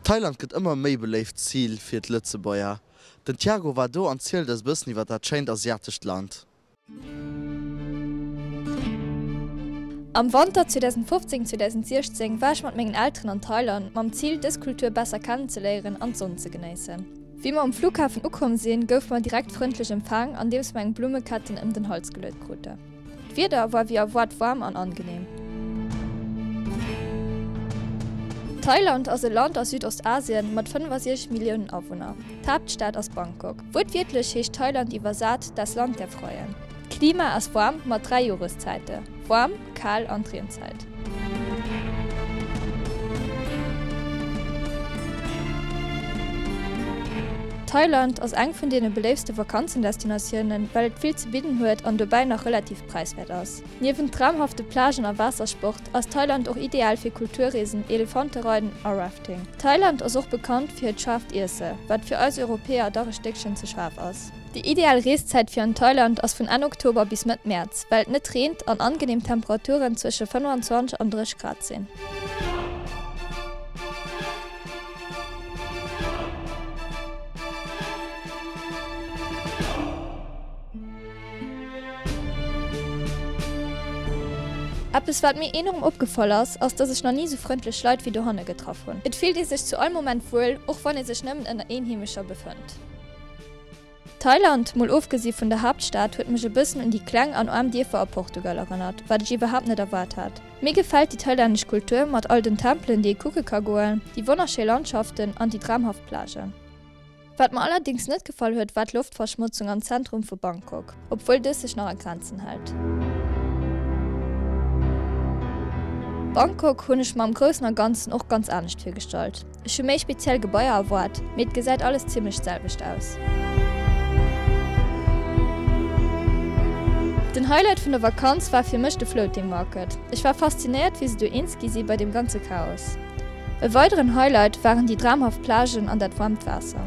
Thailand gëtt ëmmer méi beléift Zil fir d'Lëtzebuerger. Den Thiago war do an zielt eis e bëssen iwwer dat schéint asiatescht Land. Am Wanter 2015, 2016 war ech mat mengen Elteren an Thailand mam Zil dës Kultur besser kennenzeléieren an d'Sonn ze genéissen. Wéi mer um Flughafen ukomm sinn, goufe mer direkt frëndlech empfaang andeems mer eng Blummeketten ëm den Hals geluet krute. D'Wieder war wéi erwaart waarm an angenehm. Thailand ass e Land a Südostasien mat 65 Milliounen Awunner. D'Haaptstad ass Bangkok. Wuertwiertlech heescht Thailand iwwersat das Land der Freien. D'Klima ass waarm mat 3 Joreszäite, waarm, kal an d'Reenzäit. Thailand ass eng vun deene beléiftste Vakanzendestinatiounen, well et vill ze bidden huet an dobäi nach relativ präiswäert ass. Niewent traumhafte Plagen a Waassersport ass Thailand och ideal fir Kulturreesen, Elefantereiden a Rafting. Thailand ass och bekannt fir hiert schaarft Iesse, wat fir eis Europäer dach e Stéckchen ze schaarf ass. Déi ideal Reeszäit fir an Thailand ass vun Enn Oktober bis Mëtt Mäerz, well et net reent an angeneem Temperaturen zwësche 25 an 30 Grad sinn. Eppes wat mir enorm opgefall ass, ass dass ech nach ni sou frëndlech Leit wéi dohanne getraff hunn. Et fillt ee sech zu all Moment wuel, och wann ee sech nëmmen ënner Eenheemescher befënnt. Thailand, mol ofgesi vun der Haaptstad, huet mech e bëssen un déi kleng an aarm Dierfer a Portugal erënnert, wat ech iwwerhaapt net erwaart hat. Mir gefält déi thailännesch Kultur mat all den Tempelen déi ee kucke ka goen, déi wonnerschéi Landschaften an déi dramhaft Plagen. Wat mer allerdings net gefall huet war d'Loftverschmotzung am Zentrum vu Bangkok, obwuel dës sech nach a Grenzen hält. Bangkok hunn ech mer am groussen a ganzen och ganz anescht virgestallt. Ech hu méi speziell Gebaier erwaart, mee et gesäit alles zimlech d'selwecht aus. Den Highlight vun der Vakanz war fir mech de Floating Market. Ech war faszinéiert wéi se do eens gi si bei deem ganze Chaos. E weideren Highlight waren déi dramhaft Plagen an dat waarmt Waasser.